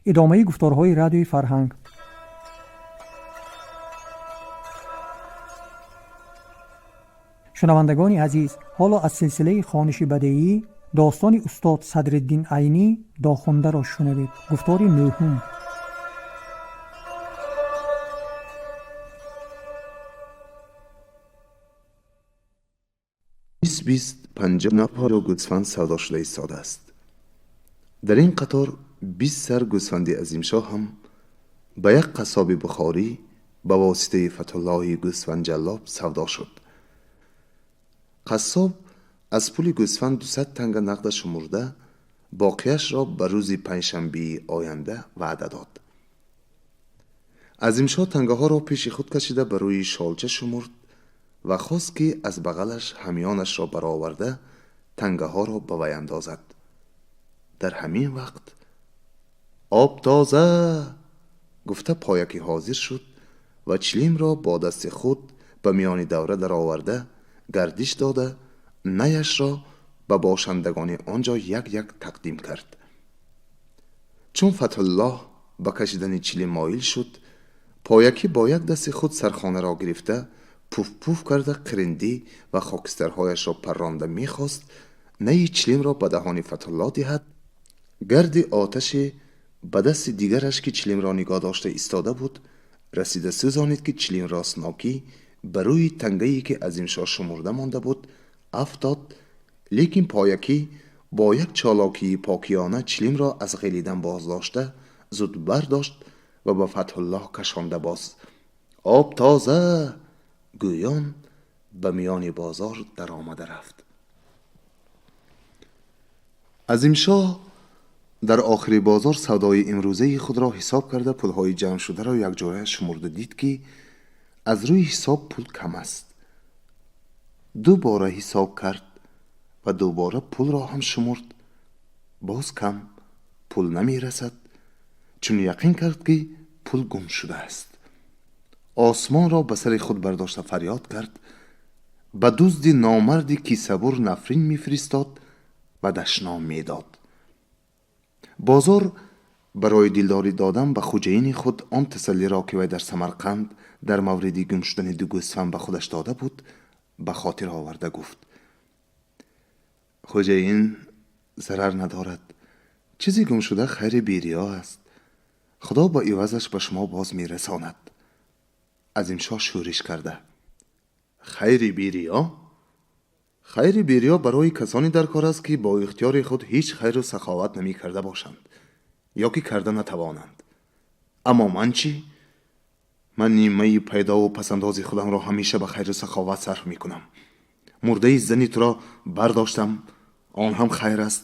Идомаи гуфторҳои Радиои Фарҳанг. Шунавандагони азиз, ҳоло аз силсилаи хониши бадеӣ достони устод Садриддин Айнӣ Дохундаро шунавед. Гуфтори нӯҳум. 20, 50 гӯсфанд савдо шуда истодааст. Дар ин қатор 20 сар гӯсфанди Азимшоҳ ҳам ба як қассоби бухорӣ ба воситаи Фатҳуллоҳи гӯсфандҷаллоб савдо шуд. Қассоб аз пули гӯсфанд 200 танга нақда шумурда, боқияшро ба рӯзи панҷшанбеи оянда ваъда дод. Азимшоҳ тангаҳоро пеши худ кашида ба рӯи шолча шумурд ва хост, ки аз бағалаш ҳамёнашро бароварда тангаҳоро ба вай андозад. Дар ҳамин вақт «Об тоза!» гуфта пояки ҳозир шуд ва чилимро бо дасти худ ба миёни давра дароварда гардиш дода, наяшро ба бошандагони он ҷо як-як тақдим кард. Чун Фатҳуллоҳ ба кашидани чилим моил шуд, поякӣ бо як дасти худ сархонаро гирифта, пуф-пуф карда қириндӣ ва хокистарҳояшро парронда мехост наи чилимро ба даҳони Фатҳуллоҳ диҳад. Гарди оташе ба дасти дигараш, ки чилимро нигоҳ дошта истода буд, расида сӯзонид, ки чилим ростнокӣ ба рӯи тангае, ки Азимшоҳ шумурда монда буд, афтод. Лекин поякӣ бо як чолокии покиёна чилимро аз ғелидан боздошта, зуд бардошт ва ба Фатҳуллоҳ кашонда, боз «Об тоза!» гӯён ба миёни бозор даромада рафт. Азимшоҳ дар охири бозор савдои имрӯзаи худро ҳисоб карда, пулҳои ҷамъшударо якҷоя шумурда дид, ки аз рӯи ҳисоб пул кам аст. Ду бора ҳисоб кард ва дубора пулро ҳам шумурд, боз кам пул намерасад. Чун яқин кард, ки пул гум шудааст, осмонро ба сари худ бардошта фарёд кард, ба дузди номарди кисабур нафрин мефиристод ва дашном медод. Бозор барои дилдорӣ додан ба хуҷаини худ он тасаллиро, ки вай дар Самарқанд дар мавриди гум шудани ду гӯсфанд ба худаш дода буд, ба хотир оварда гуфт: «Хуҷаин, зарар надорад. Чизи гумшуда хайри бериё аст. Худо ба ивазаш ба шумо боз мерасонад». Азимшоҳ шӯриш карда: «Хайри бериё? Хайри бериё барои касоне дар кор аст, ки бо ихтиёри худ ҳеҷ хайру саховат намекарда бошанд ё ки карда натавонанд. Аммо ман чӣ? Ман нимаи пайдову пасандози худамро ҳамеша ба хайру саховат сарф мекунам. Мурдаи зани туро бардоштам, он ҳам хайр аст.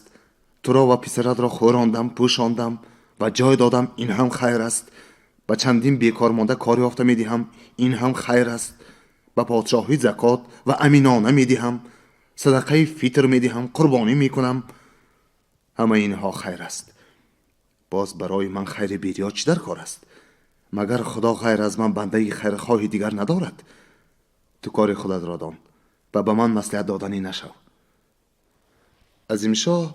Туро ва писаратро хӯрондам, пӯшондам ва ҷой додам, ин ҳам хайр аст. Ба чандин бекор монда кор ёфта медиҳам, ин ҳам хайр аст. Ба подшоҳӣ закот ва аминона медиҳам, садақаи фитр медиҳам, қурбонӣ мекунам. Ҳамаи инҳо хайр аст. Боз барои ман хайри бериё чӣ дар кор аст? Магар Худо ғайр аз ман бандаи хайрхоҳи дигар надорад? Ту кори худатро дон ва ба ман маслиҳат доданӣ нашав». Азимшоҳ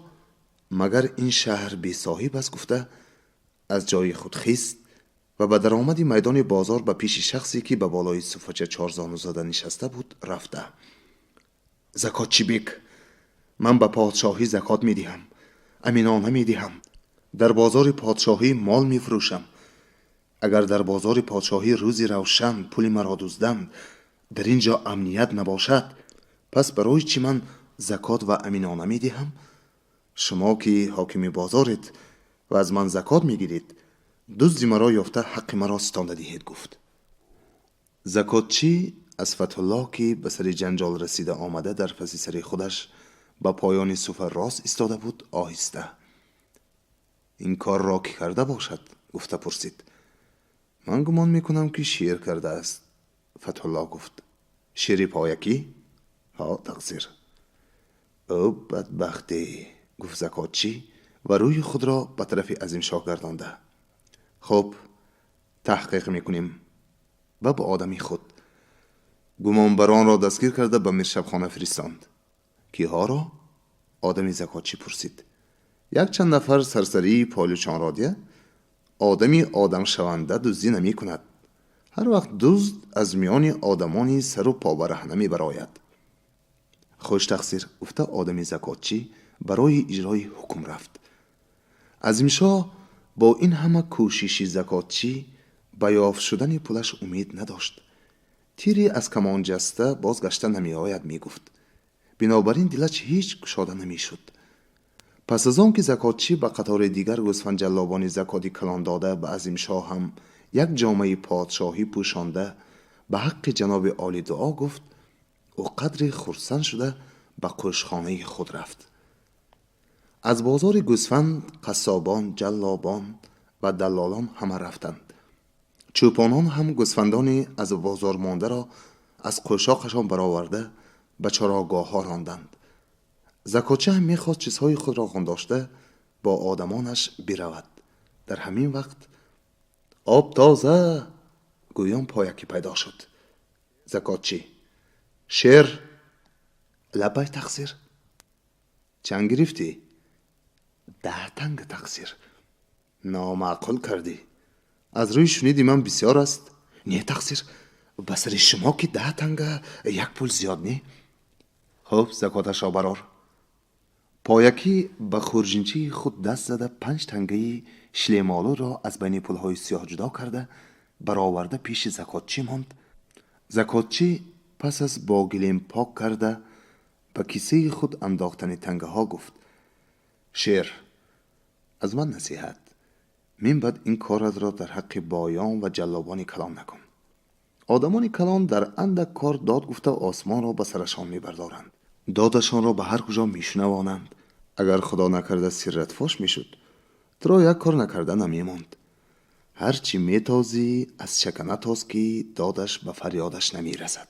магар ин шаҳр бесоҳиб аст гуфта, аз ҷои худ хист ва ба даромади майдони бозор ба пеши шахсе, ки ба болои суфача чорзону зада нишаста буд, рафта: «Закотчибек, ман ба подшоҳӣ закот медиҳам, аминона медиҳам, дар бозори подшоҳӣ мол мефурӯшам. Агар дар бозори подшоҳӣ рӯзи равшан пули маро дузданд, дар ин ҷо амният набошад, пас барои чӣ ман закот ва аминона медиҳам? Шумо ки ҳокими бозоред ва аз ман закот мегиред, дузди маро ёфта, ҳаққи маро ситонда диҳед», гуфт. Закотчӣ аз Фатҳуллоҳ, ки ба сари ҷанҷол расида омада, дар паси сари худаш ба поёни суфа рост истода буд, оҳиста: «Ин корро кӣ карда бошад?» гуфта пурсид. «Ман гумон мекунам, ки шер кардааст», Фатҳуллоҳ гуфт. «Шери поякӣ?» «Ҳо, тақсир». «Ӯ бадбахте», гуфт закотчӣ ва рӯи худро ба тарафи Азимшоҳ гардонда: «Хуб, таҳқиқ мекунем», ва ба одами худ гумонбаронро дастгир карда, ба миршабхона фиристонд. «Киҳоро?» одами закотчӣ пурсид. «Якчанд нафар сарсарии полючонро дия. Одами одамшаванда дуздӣ намекунад. Ҳар вақт дузд аз миёни одамони сару побараҳна мебарояд. Хуш тақсир, гуфта одами закотчӣ барои иҷрои ҳукм рафт. Азимшоҳ бо ин ҳама кӯшиши закотчӣ ба ёфт шудани пулаш умед надошт. Тире аз камонҷаста бозгашта намеояд, мегуфт. Бинобар ин дилаш ҳеҷ кушода намешуд. Пас аз он ки закотчӣ ба қатори дигар гӯсфандҷаллобони закоти калон дода, ба Азимшоҳ ҳам як ҷомаи подшоҳӣ пӯшонда, ба ҳаққи ҷаноби олӣ дуо гуфт, ӯ қадре хурсанд шуда ба қӯшхонаи худ рафт. Аз бозори гӯсфанд қассобон, ҷаллобон ва даллолон ҳама рафтанд. Чӯпонон ҳам гӯсфандони аз бозор мондаро аз қӯшоқашон бароварда ба чарогоҳҳо ронданд. Закотчӣ ҳам мехост чизҳои худро ғундошта бо одамонаш биравад. Дар ҳамин вақт об тоза гӯён поякӣ пайдо шуд. Закотчӣ: шер, лаббай тақсир. Чанд гирифтӣ? 10 танга тақсир. Номаъқул кардӣ. Аз рӯи шуниди ман бисёр аст. Не тақсир, ба сари шумо ки 10 танга як пул зиёд не. Хуб, закоташро барор. Поякӣ ба хурҷинчаи худ даст зада 5 тангаи шлемолуро аз байни пулҳои сиёҳ ҷудо карда бароварда пеши закотчӣ монд. Закотчӣ пас аз бо гилем пок карда ба кисаи худ андохтани тангаҳо гуфт: шер, аз ман насиҳат, мин баъд ин коратро дар ҳаққи боён ва ҷаллобони калон накун. Одамони калон дар андак кор дод гуфта осмонро ба сарашон мебардоранд, додашонро ба ҳар куҷо мешунавонанд. Агар худо накарда сиррат фош мешуд, туро як кор накарда намемонд. Ҳар чӣ метозӣ аз чака натоз, ки додаш ба фарёдаш намерасад.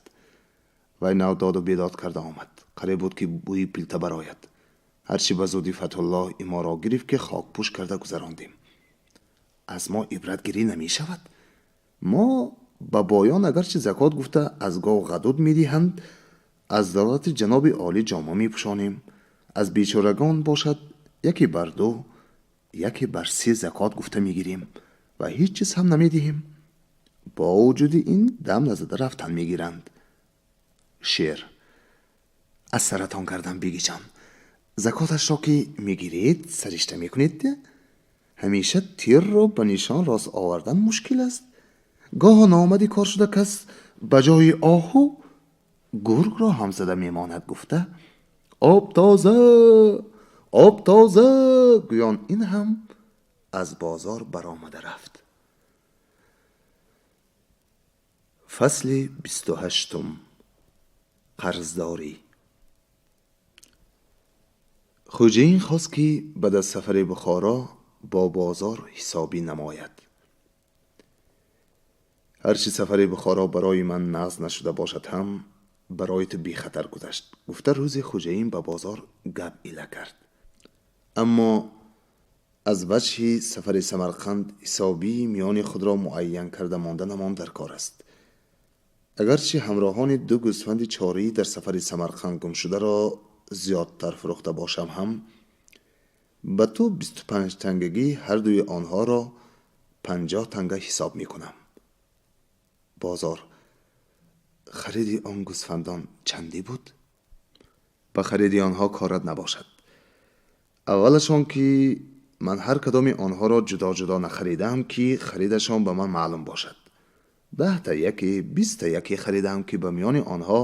Вай нав доду бедод карда омад. Қариб буд ки бӯи пилта барояд. Ҳарчи ба зудӣ Фатҳуллоҳ иморо гирифт, ки хокпӯш карда гузарондем. Аз мо ибратгирӣ намешавад. Мо ба боён агарчи закот гуфта аз гов ғадуд медиҳанд, аз давлати ҷаноби олӣ ҷома мепӯшонем. Аз бечорагон бошад яке бар 2, яке бар 3 закот гуфта мегирем ва ҳеҷ чиз ҳам намедиҳем. Бо вуҷуди ин дам назада рафтан мегиранд. Шер: аз саратон кардам бигиҷон. Закоташро ки мегиред, саришта мекунед. Ҳамеша тирро ба нишон рост овардан мушкил аст. Гоҳо ноомади кор шуда кас ба ҷои оҳу гургро ҳам зада мемонад, гуфта об тоза, об тоза гӯён ин ҳам аз бозор баромада рафт. Фасли 28. Қарздорӣ. Хуҷаин хост ки баъд аз сафари Бухоро бо бозор ҳисобӣ намояд. Ҳарчи сафари Бухоро барои ман нағз нашуда бошад ҳам барои ту бехатар гузашт, гуфта рӯзе Хуҷаин ба бозор гап ила кард. Аммо аз ваҷҳи сафари Самарқанд ҳисобии миёни худро муайян карда монданамон дар кор аст. Агарчи ҳамроҳони 2 гӯсфанди чорӣ дар сафари Самарқанд гумшударо зиёдтар фурӯхта бошам ҳам, ба ту 25 тангагӣ ҳардуи онҳоро 50 танга ҳисоб мекунам. Бозор: хариди он гӯсфандон чандӣ буд? Ба хариди онҳо корат набошад. Аввалашон ки ман ҳар кадоми онҳоро ҷудо-ҷудо нахаридаам, ки харидашон ба ман маълум бошад. 10 та яке, 20 та яке харидаам, ки ба миёни онҳо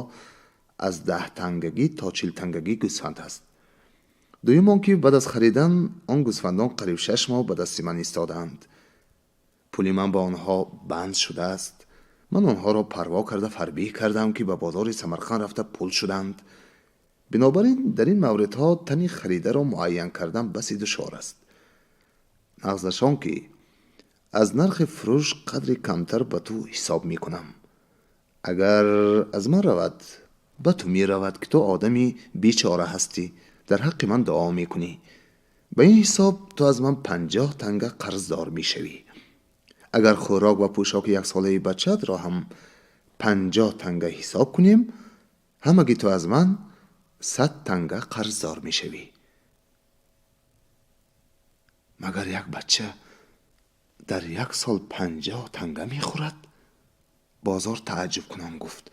аз 10 тангагӣ то 40 тангагӣ гӯсфанд ҳаст. Дуюм он ки баъд аз харидан он гӯсфандон қариб 6 моҳ ба дасти ман истодаанд. Пули ман ба онҳо банд шудааст. Ман онҳоро парво карда фарбиҳ кардам, ки ба бозори Самарқанд рафта пул шуданд. Бинобар ин дар ин мавридҳо тани харидаро муайян кардан баси душвор аст. Нағзашон ки аз нархи фурӯш қадри камтар ба ту ҳисоб мекунам. Агар аз ман равад, ба ту меравад, ки ту одами бечора ҳастӣ, дар ҳаққи ман дуо мекунӣ. Ба ин ҳисоб ту аз ман 50 танга қарздор мешавӣ. Агар хӯрок ва пӯшоки яксолаи бачаатро ҳам 50 танга ҳисоб кунем, ҳамагӣ ту аз ман 100 танга қарздор мешавӣ. Магар як бача Дар як сол 50 танга мехӯрад? Бозор тааҷҷубкунон гуфт: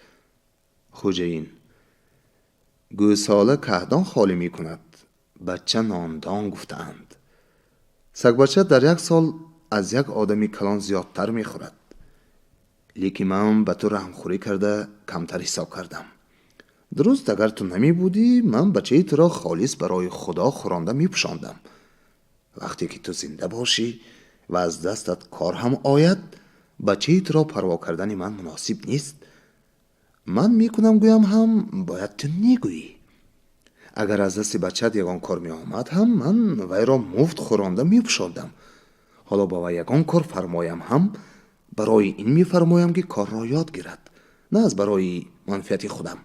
Хуҷаин, гӯсола каҳдон холӣ мекунад, бача нондон гуфтаанд. Сагбача дар як сол аз як одами калон зиёдтар мехӯрад. Лекин ман ба ту раҳмхӯрӣ карда камтар ҳисоб кардам. Дуруст, агар ту намебудӣ, ман бачаи туро холис барои Худо хӯронда мепӯшондам. Вақте ки ту зинда бошӣ ва аз дастат кор ҳам ояд, бачаи туро парво кардани ман муносиб нест. Ман мекунам гӯям ҳам бояд ту негӯӣ. Агар аз дасти бачаат ягон кор меомад ҳам, ман вайро муфт хӯронда мепӯшондам. Ҳоло ба вай ягон кор фармоям ҳам, барои ин мефармоям, ки корро ёд гирад, на аз барои манфиати худам.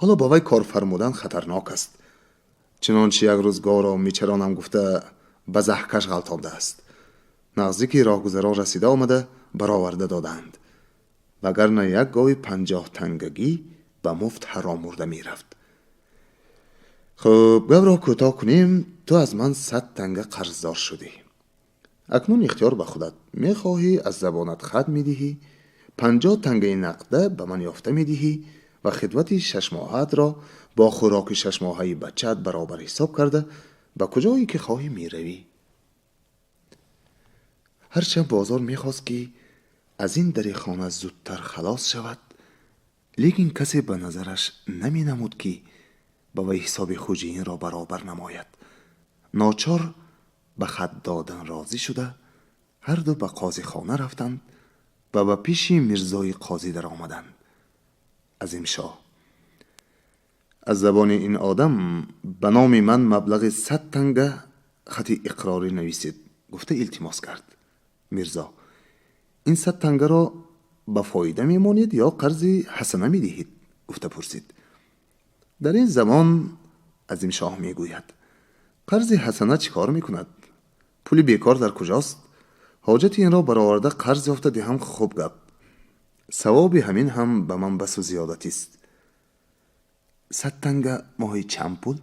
Ҳоло ба вай кор фармудан хатарнок аст. Чунончи як рӯз говро мечаронам гуфта, ба заҳкаш ғалтондааст. Наздики роҳгузарон расида омада бароварда додаанд. Вагарна як гови 50 тангагӣ ба муфт ҳаром мурда мерафт. Хуб, гавро кӯтоҳ кунем, ту аз ман 100 танга қарздор шудӣ. Акнун ихтиёр ба худат. Мехоҳӣ, аз забонат хат медиҳӣ, 50 тангаи нақда ба ман ёфта медиҳӣ ва хидмати шашмоҳаатро бо хӯроки шашмоҳаи бачаат баробар ҳисоб карда ба куҷое ки хоҳӣ меравӣ. Ҳарчанд бозор мехост, ки аз ин дари хона зудтар халос шавад, лекин касе ба назараш наменамуд, ки ба вай ҳисоби хуҷиинро баробар намояд. Ночор ба хат додан розӣ шуда, ҳарду ба қозихона рафтанд ва ба пеши мирзои қозӣ даромаданд. Азимшоҳ: аз забони ин одам ба номи ман маблағи 100 танга хати иқрорӣ нависед, гуфта илтимос кард. Мирзо: ин 100 тангаро ба фоида мемонед ё қарзи ҳасана медиҳед? Гуфта пурсид. Дар ин замон Азимшоҳ мегӯяд: қарзи ҳасана чӣ кор мекунад? Пули бекор дар куҷост? Ҳоҷати инро бароварда қарз ёфта диҳам, хуб гап. Савоби ҳамин ҳам ба ман басу зиёдатист. 100 танга моҳи чанд пул?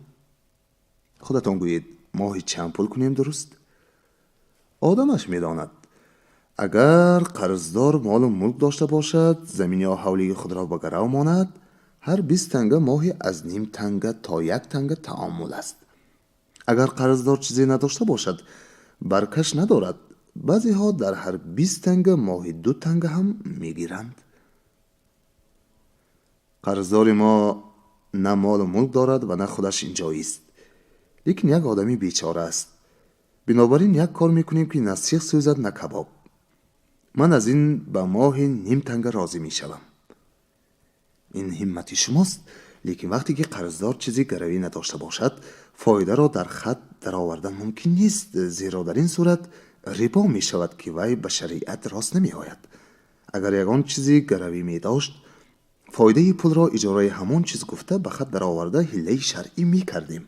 Худатон гӯед, моҳи чанд пул кунем дуруст? Одамаш медонад. Агар қарздор молу мулк дошта бошад, замин ё ҳавлии худро ба гарав монад, ҳар 20 танга моҳи аз ним танга то 1 танга таоммул аст. Агар қарздор чизе надошта бошад, баркаш надорад. Баъзеҳо дар ҳар 20 танга моҳи 2 танга ҳам мегиранд. Қарздори мо на молу мулк дорад ва на худаш инҷоист. Лекин як одами бечора аст. Бинобар ин як кор мекунем, ки на сих сӯзад, на кабоб. Ман аз ин ба моҳи ним танга розӣ мешавам. Ин ҳиммати шумост, лекин вақте ки қарздор чизи гаравӣ надошта бошад, фоидаро дар хат даровардан мумкин нест, зеро дар ин сурат рибо мешавад, ки вай ба шариат рост намеояд. Агар ягон чизи гаравӣ медошт, фоидаи пулро иҷораи ҳамон чиз гуфта ба хат дароварда ҳиллаи шаръӣ мекардем.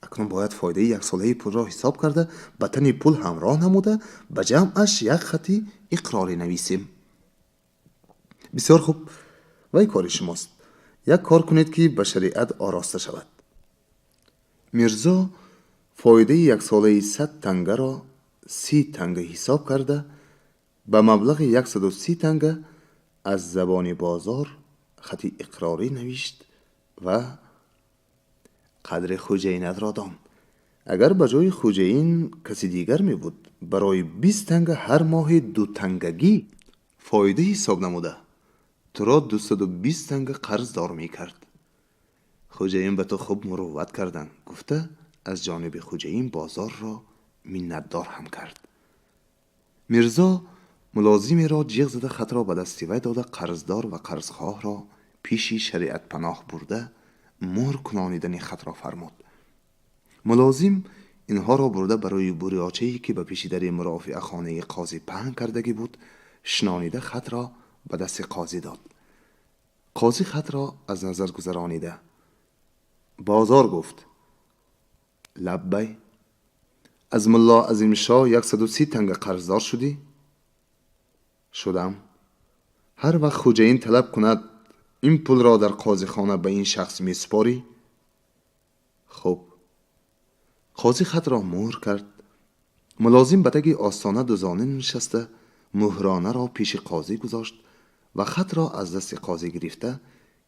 Акнун бояд фоидаи яксолаи пулро ҳисоб карда, ба тани пул ҳамроҳ намуда, ба ҷамъаш як хати иқрорӣ нависем. Бисёр хуб, вай кори шумост. Як кор кунед, ки ба шариат ороста шавад. Мирзо фоидаи яксолаи 100 тангаро 30 танга ҳисоб карда, ба маблағи 130 танга аз забони бозор хати иқрорӣ навишт ва қадри хуҷаинатро дон. Агар ба ҷои хуҷаин каси дигар мебуд, барои 20 танга ҳар моҳи 2 тангагӣ фоида ҳисоб намуда, туро 220 танга қарздор мекард. Хуҷаин ба ту хуб мурувват карданд, гуфта аз ҷониби хуҷаин бозорро миннатдор ҳам кард. Мирзо мулозимеро ҷиғ зада хатро ба дасти вай дода, қарздор ва қарзхоҳро пеши шариатпаноҳ бурда, муҳр кунонидани хатро фармуд. Мулозим инҳоро бурда барои бурёчае, ки ба пеши дари мурофиахонаи қозӣ паҳн кардагӣ буд, шинонида хатро ба дасти қозӣ дод. Қозӣ хатро аз назар гузаронида: бозор гуфт: лаббай, аз мулло Азимшоҳ 130 танга қарздор шудӣ? Шудам. Ҳар вақт хуҷаин талаб кунад, ин пулро дар қозихона ба ин шахс месупорӣ? Хуб. Қозӣ хатро муҳр кард. Мулозим ба таги остона дузону нишаста муҳронаро пеши қозӣ гузошт ва хатро аз дасти қозӣ гирифта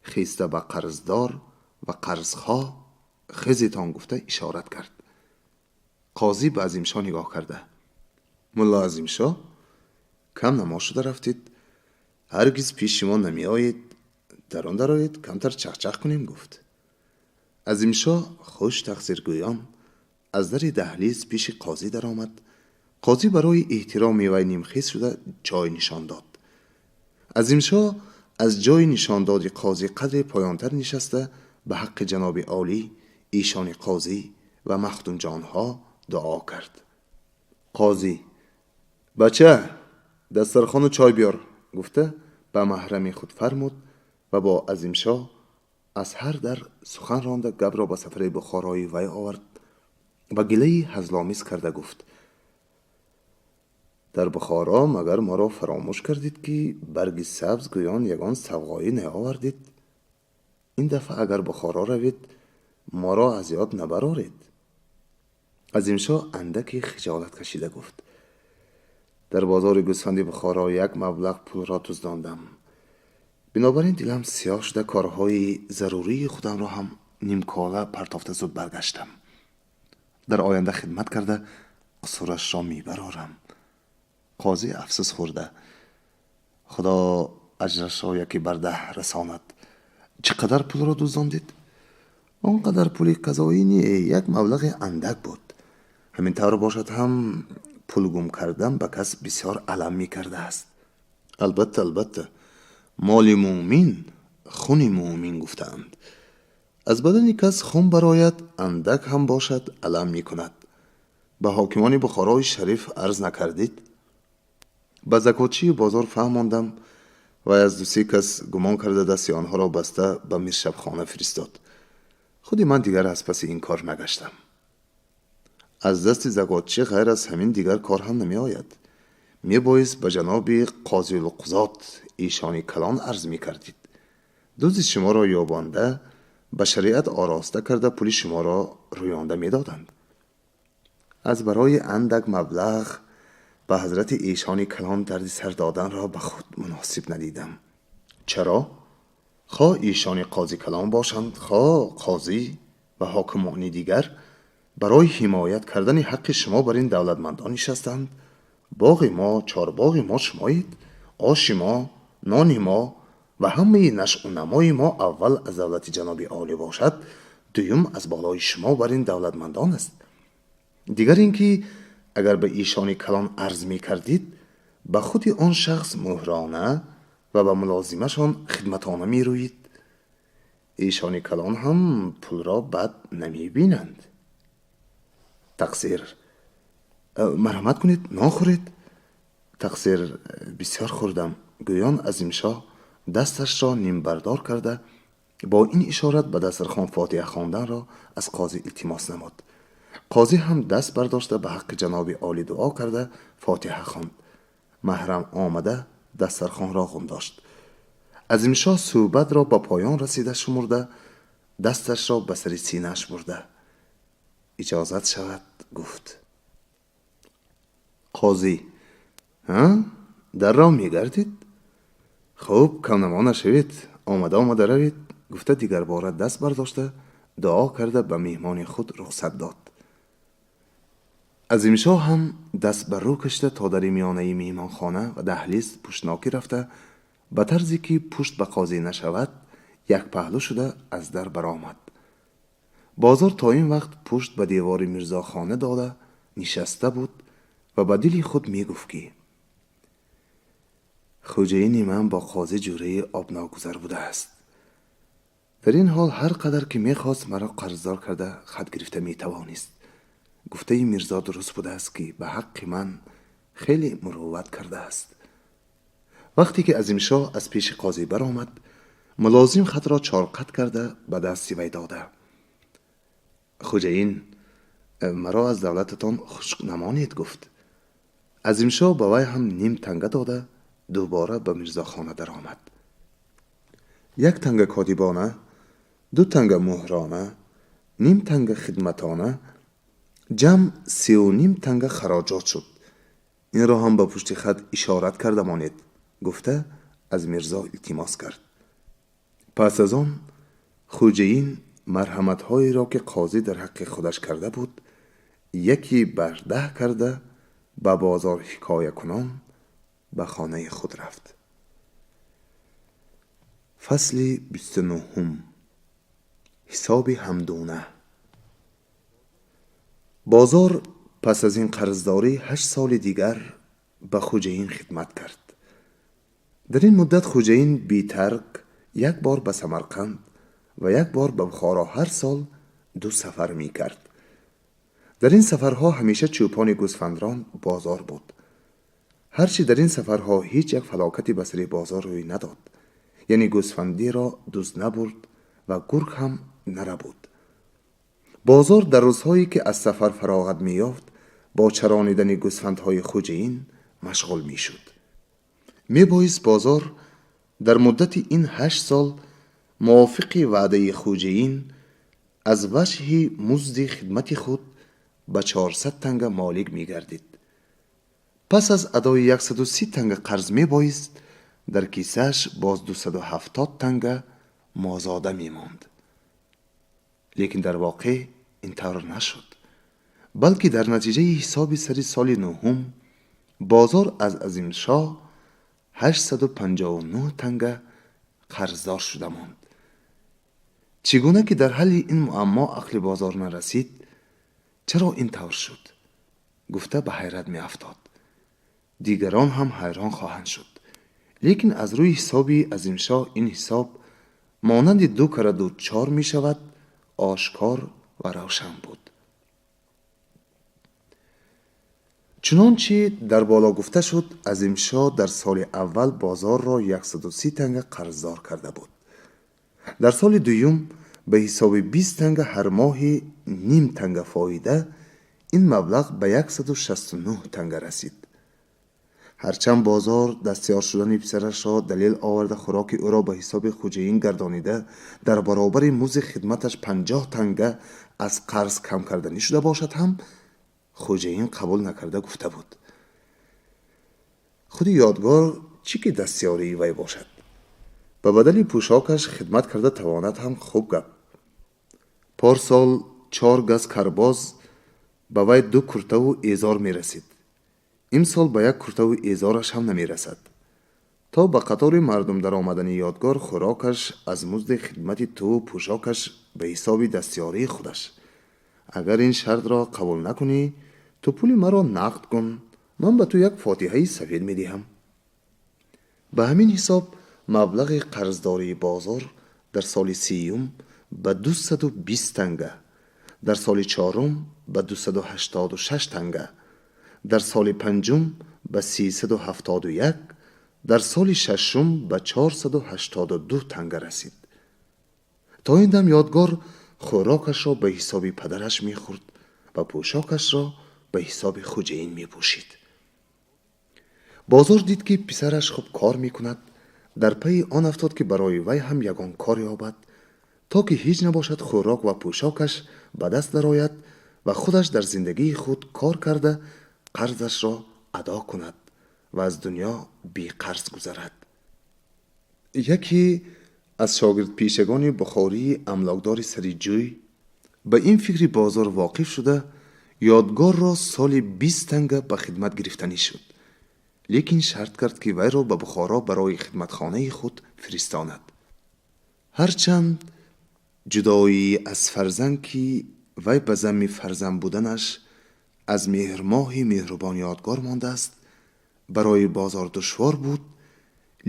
хеста ба қарздор ва қарзхоҳ хезетон гуфта ишорат кард. Қозӣ ба Азимшоҳ нигоҳ карда: мулло Азимшоҳ, кам намо шуда рафтед, ҳаргиз пеши мо намеоед, дар он дароед, камтар чахчах кунем, гуфт. Азимшоҳ хуш тақсиргӯён аз дари даҳлиз пеши қозӣ даромад. Қозӣ барои эҳтироми вай нимхез шуда ҷой нишон дод. Азимшоҳ аз ҷойи нишондоди қозӣ қадре поёнтар нишаста ба ҳаққи ҷаноби олӣ, эшони қозӣ ва махдумҷонҳо дуо кард. Қозӣ: бача, дастархону чой биёр, гуфта ба маҳрами худ фармуд ва бо Азимшоҳ аз ҳар дар сухан ронда гапро ба сафари Бухорои вай овард ва гилаи ҳазломиз карда гуфт: дар Бухоро магар моро фаромӯш кардед, ки барги сабз гӯён ягон савғоӣ наовардед? Ин дафъа агар Бухоро равед, моро аз ёд набароред. Азимшоҳ андаке хиҷолат кашида гуфт: дар бозори гӯсфанди Бухоро як маблағ пулро дуздондам. Бинобар ин дилам сиёҳ шуда корҳои зарурии худамро ҳам нимкола партофта зуд баргаштам. Дар оянда хидмат карда қусурашро мебарорам. Қозӣ афсӯс хӯрда: худо аҷрашро яке бар даҳ расонад. Чӣ қадар пулро дуздондед? Он қадар пули қазоӣ не, як маблағи андак буд. Ҳамин тавр бошад ҳам пул гум кардан ба кас бисёр алам мекардааст. Албатта, албатта, моли муъмин хуни муъмин гуфтаанд. Аз бадани кас хун барояд, андак ҳам бошад, алам мекунад. Ба ҳокимони Бухорои шариф арз накардед? Ба закотчии бозор фаҳмондам, вай аз ду-се кас гумон карда дасти онҳоро баста ба миршабхона фиристод. Худи ман дигар аз паси ин кор нагаштам. Аз дасти закотчӣ ғайр аз ҳамин дигар кор ҳам намеояд. Мебоист ба ҷаноби қозиулқузот эшони калон арз мекардид. Дузди шуморо ёбонда ба шариат ороста карда пули шуморо рӯёнда медоданд. Аз барои андак маблағ ба ҳазрати эшони калон дарди сар доданро ба худ муносиб надидам. Чаро? Хоҳ эшони қози калон бошанд, хоҳ қозӣ ва ҳокимони дигар барои ҳимоят кардани ҳаққи шумо бар ин давлатмандон нишастанд. Боғи мо, чорбоғи мо шумоед, оши мо, нони мо ва ҳамаи нашъунамои мо аввал аз давлати ҷаноби олӣ бошад, дуюм аз болои шумо бар ин давлатмандон аст. Дигар ин ки агар ба эшони калон арз мекардид, ба худи он шахс муҳрона ва ба мулозимашон хидматона мерӯид. Эшони калон ҳам пулро бад намебинанд. Тақсир, марҳамат кунед, нон хӯред. Тақсир, бисёр хӯрдам, гӯён Азимшоҳ дасташро нимбардор карда бо ин ишорат ба дастархон фотиҳа хонданро аз қозӣ илтимос намуд. Қозӣ ҳам даст бардошта ба ҳаққи ҷаноби олӣ дуо карда фотиҳа хонд. Маҳрам омада дастархонро ғундошт. Азимшоҳ суҳбатро ба поён расида шумурда дасташро ба сари синааш бурда иҷозат шавад, гуфт. Қозӣ: ҳа, дар роҳ мегардид? Хуб, камнамо нашавед, омада омада равед, гуфта дигарбора даст бардошта дуо карда ба меҳмони худ рухсат дод. Азимшоҳ ҳам даст ба рӯ кашида то дари миёнаи меҳмонхона ва даҳлиз пуштнокӣ рафта ба тарзе ки пушт ба қозӣ нашавад як паҳлӯ шуда аз дар баромад. Бозор то ин вақт пушт ба девори мирзохона дода нишаста буд ва ба дили худ мегуфт ки хоҷаини ман бо қозӣ ҷӯраи обногузар будааст. Дар ин ҳол ҳар қадар ки мехост маро қарздор карда хат гирифта метавонист. Гуфтаи мирзо дуруст будааст ки ба ҳаққи ман хеле мурувват кардааст. Вақте ки Азимшоҳ аз пеши қозӣ баромад, мулозим хатро чорқат карда ба дасти вай дода: хоҷаин, маро аз давлататон хушк намонед, гуфт. Азимшоҳ ба вай ҳам ним танга дода дубора ба мирзохона даромад. Як танга котибона, ду танга муҳрона, ним танга хидматона, Ҷамъ 3.5 танга хароҷот шуд. Инро ҳам ба пушти хат ишорат карда монед, гуфта аз Мирзо илтимос кард. Пас аз он хӯҷаин марҳаматҳоеро, ки қозӣ дар ҳаққи худаш карда буд, яке бар даҳ карда ба бозор ҳикоякунон ба хонаи худ рафт. Фасли 29. Ҳисоби ҳамдуна. Бозор пас аз ин қарздорӣ 8 соли дигар ба хӯҷаин хидмат кард. Дар ин муддат хӯҷаин бетарк як бор ба Самарқанд ва як бор ба Бухоро ҳар сол 2 сафар мекард. Дар ин сафарҳо ҳамеша чӯпони гӯсфандрон бозор буд. Ҳарчи дар ин сафарҳо ҳеҷ як фалокате ба сари бозор рӯй надод, яъне гӯсфандиро дузд набурд ва гург ҳам нарабуд. Бозор дар рӯзҳое ки аз сафар фароғат меёфт, бо чаронидани гӯсфандҳои хӯҷаин машғул мешуд. Мебоист бозор дар муддати ин 8 сол мувофиқи ваъдаи хӯҷаин аз ваҷҳи музди хидмати худ ба 400 танга молик мегардид. Пас аз адои 130 танга қарз мебоист дар кисааш боз 270 танга мозода мемонд. Лекин дар воқеъ ин тавр нашуд, балки дар натиҷаи ҳисоби сари соли 9 бозор аз Азимшоҳ 859 танга қарздор шуда монд. Чӣ гуна ки дар ҳалли ин муаммо ақли бозор нарасид, чаро ин тавр шуд, гуфта ба ҳайрат меафтод. Дигарон ҳам ҳайрон хоҳанд шуд. Лекин аз рӯи ҳисоби Азимшоҳ ин ҳисоб монанди 2 кара 2 4 мешавад, ошкор ва равшан буд. Чунончи дар боло гуфта шуд, Азимшоҳ дар соли аввал бозорро 130 танга қарздор карда буд. Дар соли дуюм ба ҳисоби 20 танга ҳар моҳи ним танга фоида ин маблағ ба 169 танга расид. Ҳарчанд бозор дастёр шудани писарашро далел оварда хӯроки ӯро ба ҳисоби хӯҷаин гардонида дар баробари музди хидматаш 50 танга аз қарз кам карданӣ шуда бошад ҳам, хӯҷаин қабул накарда гуфта буд: худи Ёдгор чӣ ки дастёрии вай бошад, ба бадали пӯшокаш хидмат карда тавонад ҳам хуб гап. Порсол 4 газ карбоз ба вай 2 куртаву эзор мерасид. Имсол ба як куртаву эзораш ҳам намерасад. То ба қатори мардум даромадани Ёдгор хӯрокаш аз музди хидмати туву пӯшокаш ба ҳисоби дастёрии худаш. Агар ин шартро қабул накунӣ, ту пули маро нақд кун, ман ба ту як фотиҳаи сафед медиҳам. Ба ҳамин ҳисоб маблағи қарздории бозор дар соли 3 ба 220 танга, дар соли 4 ба 286 танга, дар соли 5 ба 371, дар соли 6 ба 482 танга расид. То ин дам Ёдгор хӯрокашро ба ҳисоби падараш мехӯрд ва пӯшокашро ба ҳисоби хӯҷаин мепӯшид. Бозор дид, ки писараш хуб кор мекунад, дар пайи он афтод, ки барои вай ҳам ягон кор ёбад, то ки ҳеҷ набошад хӯрок ва пӯшокаш ба даст дарояд ва худаш дар зиндагии худ кор карда қарзашро адо кунад ва аз дунё беқарз гузарад. Яке аз шогирдпешагони бухории амлокдори сари ҷӯй ба ин фикри бозор воқиф шуда, Ёдгорро соли 20 танга ба хидмат гирифтанӣ шуд, лекин шарт кард, ки вайро ба Бухоро барои хидматхонаи худ фиристонад. Ҳарчанд ҷудоӣ аз фарзанд, ки вай ба замми фарзанд буданаш аз меҳрмоҳи меҳрубон Ёдгор мондааст, барои бозор душвор буд,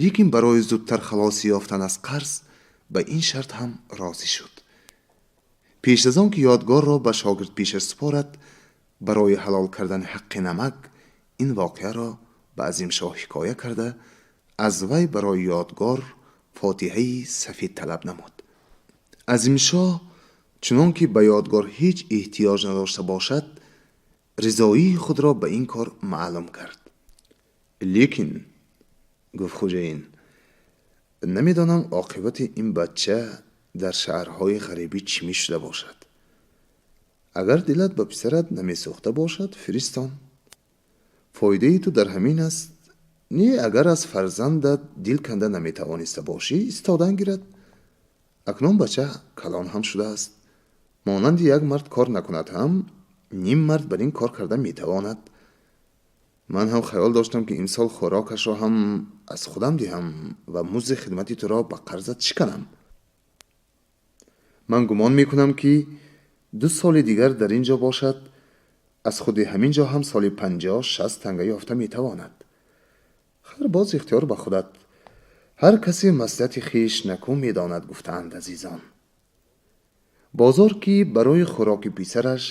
лекин барои зудтар халосӣ ёфтан аз қарз ба ин шарт ҳам розӣ шуд. Пеш аз он ки Ёдгорро ба шогирдпеша супорад, барои ҳалол кардани ҳаққи намак ин воқеаро ба Азимшоҳ ҳикоя карда аз вай барои Ёдгор фотиҳаи сафед талаб намуд. Азимшоҳ чунон ки ба Ёдгор ҳеҷ эҳтиёҷ надошта бошад, ризоии худро ба ин кор маълум кард. Лекин, гуфт хӯҷаин, намедонам оқибати ин бача дар шаҳрҳои ғарибӣ чӣ мешуда бошад. Агар дилат ба писарат намесӯхта бошад, фиристон. Фоидаи ту дар ҳамин аст. Не, агар аз фарзандат дил канда наметавониста бошӣ, истодан гирад. Акнун бача калон ҳам шудааст. Монанди як мард кор накунад ҳам, ним мард бар ин кор карда метавонад. Ман ҳам хаёл доштам, ки имсол хӯрокашро ҳам аз худам диҳам ва музди хидмати туро ба қарзат шиканам. Ман гумон мекунам, ки 2 соли дигар дар ин ҷо бошад, аз худи ҳамин ҷо ҳам соли 50-60 танга ёфта метавонад. Хайр, боз ихтиёр ба худат. Ҳар касе маслиҳати хеш накӯ медонад, гуфтаанд азизон. Бозор, ки барои хӯроки писараш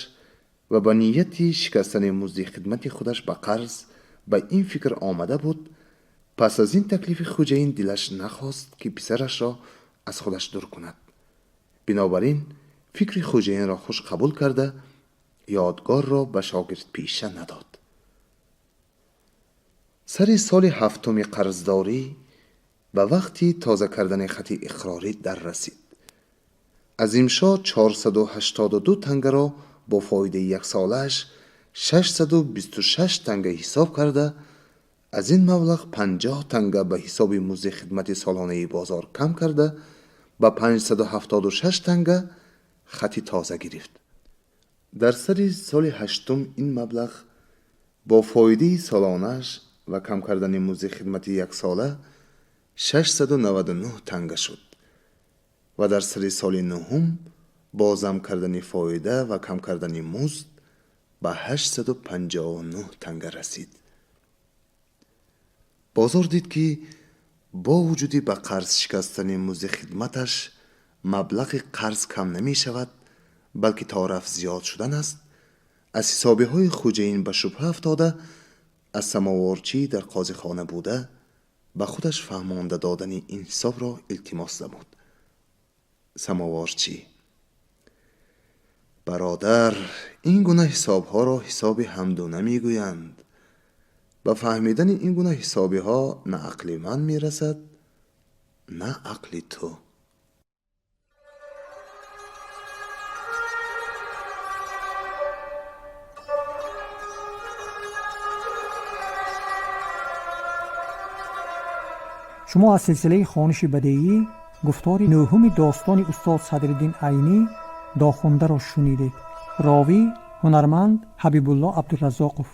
ва ба нияти шикастани музди хидмати худаш ба қарз ба ин фикр омада буд, пас аз ин таклифи хуҷаин дилаш нахост, ки писарашро аз худаш дур кунад. Бинобар ин фикри хуҷаинро хуш қабул карда, ёдгорро ба шогирд пеша надод. Сари соли 7-уми қарздорӣ ба вақти тоза кардани хати иқрорӣ дар расид. Азимшоҳ 482 тангаро бо фоидаи яксолааш 626 танга ҳисоб карда, аз ин маблағ 50 танга ба ҳисоби музди хидмати солонаи бозор кам карда, ба 576 танга хати тоза гирифт. Дар сари соли 8-ум ин маблағ бо фоидаи солонааш ва кам кардани музди хидмати яксола 699 танга шуд ва дар сари соли 9-ум бо зам кардани фоида ва кам кардани музд ба 859 танга расид. Бозор дид, ки бо вуҷуди ба қарз шикастани музди хидматаш маблағи қарз кам намешавад, балки то рафт зиёд шудан аст. Аз ҳисобиҳои хуҷаин ба шубҳа афтода, аз самоворчӣ дар қозихона буда ба худаш фаҳмонда додани ин ҳисобро илтимос намуд. Самоворчӣ: бародар, ин гуна ҳисобҳоро ҳисоби ҳамдуна мегӯянд. Ба фаҳмидани ин гуна ҳисобиҳо на ақли ман мерасад, на ақли ту. Шумо аз силсилаи хониши бадеӣ гуфтори нӯҳуми достони устод Садриддин Айнӣ Дохундаро шунидед. Ровӣ ҳунарманд Ҳабибулло Абдураззоқов.